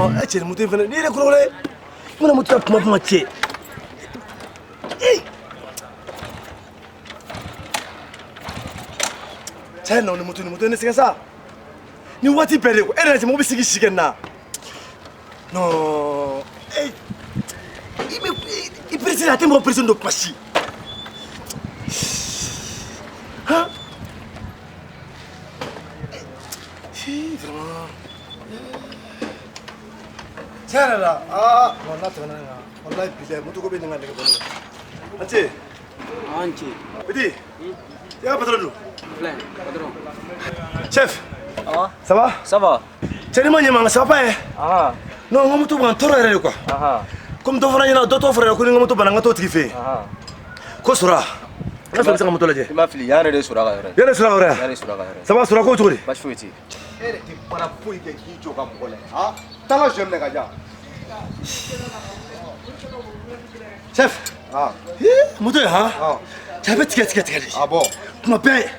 Non, e cɛ, nin moto in fana, ni yɛrɛ kɔrɔkɔrɔ ye. N bɛna moto la kuma kuma cɛ. Ee! Cɛ, non, nin moto in ne sɛgɛn sa. Ni waati bɛɛ de ko e yɛrɛ cɛ, mɔgɔ bɛ sigi si kɛ nin na. Non, ee! I bɛ i pressé, a tɛ mɔgɔ pressé don kuma si. Han? Si, vraiment. Tiɲɛ yɛrɛ la, aa non, n'a tɛmɛna nin kan, walayi bilayi, moto ko bɛ nin ka nɛgɛ bɔ ne la. A ce. An ce. Petit, i ka patron don? Filɛ, patron. Chef. Ça va? Ça va? Ça va. Cɛ, ni ma ɲɛ ma, ça va pas ye. Ah. Non, n ka moto bɛ ka n tɔɔrɔ yɛrɛ de quoi. Ah. Comme dɔ fɔra n ɲɛna, dɔ tɔgɔ fɔra n ɲɛna ko ni n ka moto banna, n ka t'o tigi fɛ yen. Ah. Ko Sora. N ka sɔrɔ bɛ se ka moto lajɛ. I ma fili, yan yɛrɛ de sɔrɔ a ka yɔrɔ ye. Yan de sɔrɔ a ka yɔrɔ ye? Yan de sɔrɔ a ka yɔrɔ ye. Ça va Sora, ko cogo di? Baasi foyi tɛ yen. E yɛrɛ tɛ baara foyi kɛ k'i jɔ ka mɔgɔ lajɛ, han, taa la sɛ minɛ ka diyan. Chef. Ah. Moto ye han? Ah. Cɛ, a bɛ tigɛ tigɛ tigɛ de. Ah bon? Tuma bɛɛ.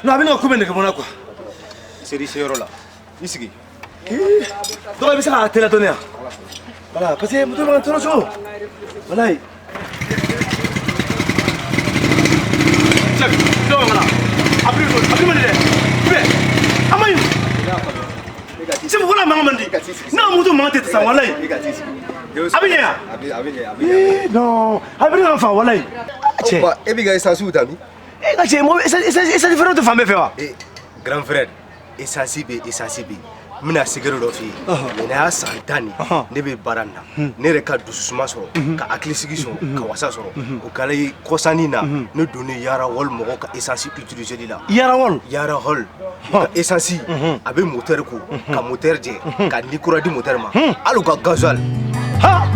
Non, a bɛ ne ka ko bɛɛ nɛgɛ bɔ n na quoi. I ser'i seyɔrɔ la, i sigi. Dɔgɔ, i bɛ se k'a teliya dɔɔni yan? Voilà, parce que moto bɛ ka n tɔɔrɔ cogo. Walayi. Chef, dɔw ka na. A prix a prix man di dɛ. Bɛɛ, a man ɲi. Chef, wala mankan man di. N'a ka moto mankan tɛ sisan, walayi. I ka t'i sigi. A bɛ ɲɛ yan? A bɛ, a bɛ ɲɛ, a bɛ ɲɛ. Eh non, a bɛ ne ka fa, walayi. Cɛ. Ba, e b'i ka essence ta min? E ka cɛ, mɔgɔ essence feere tɛ fan bɛɛ fɛ wa? Eh, grand frère, essence bɛ yen, essence bɛ yen. N bɛna secret dɔ f'i ye. Nin y'a san 10 nin ne bɛ baara nin na. Ne yɛrɛ ka dususuma sɔrɔ, ka hakilisigi sɔrɔ, ka wasa sɔrɔ. O kɛra kɔsannin na, ne donnen Yara Hall mɔgɔw ka essence utiliser la. Yara Hall? Yara Hall ka essence, a bɛ moteur ko, ka moteur jɛ, ka ni kura di moteur ma. Hali u ka gasoil. Ha!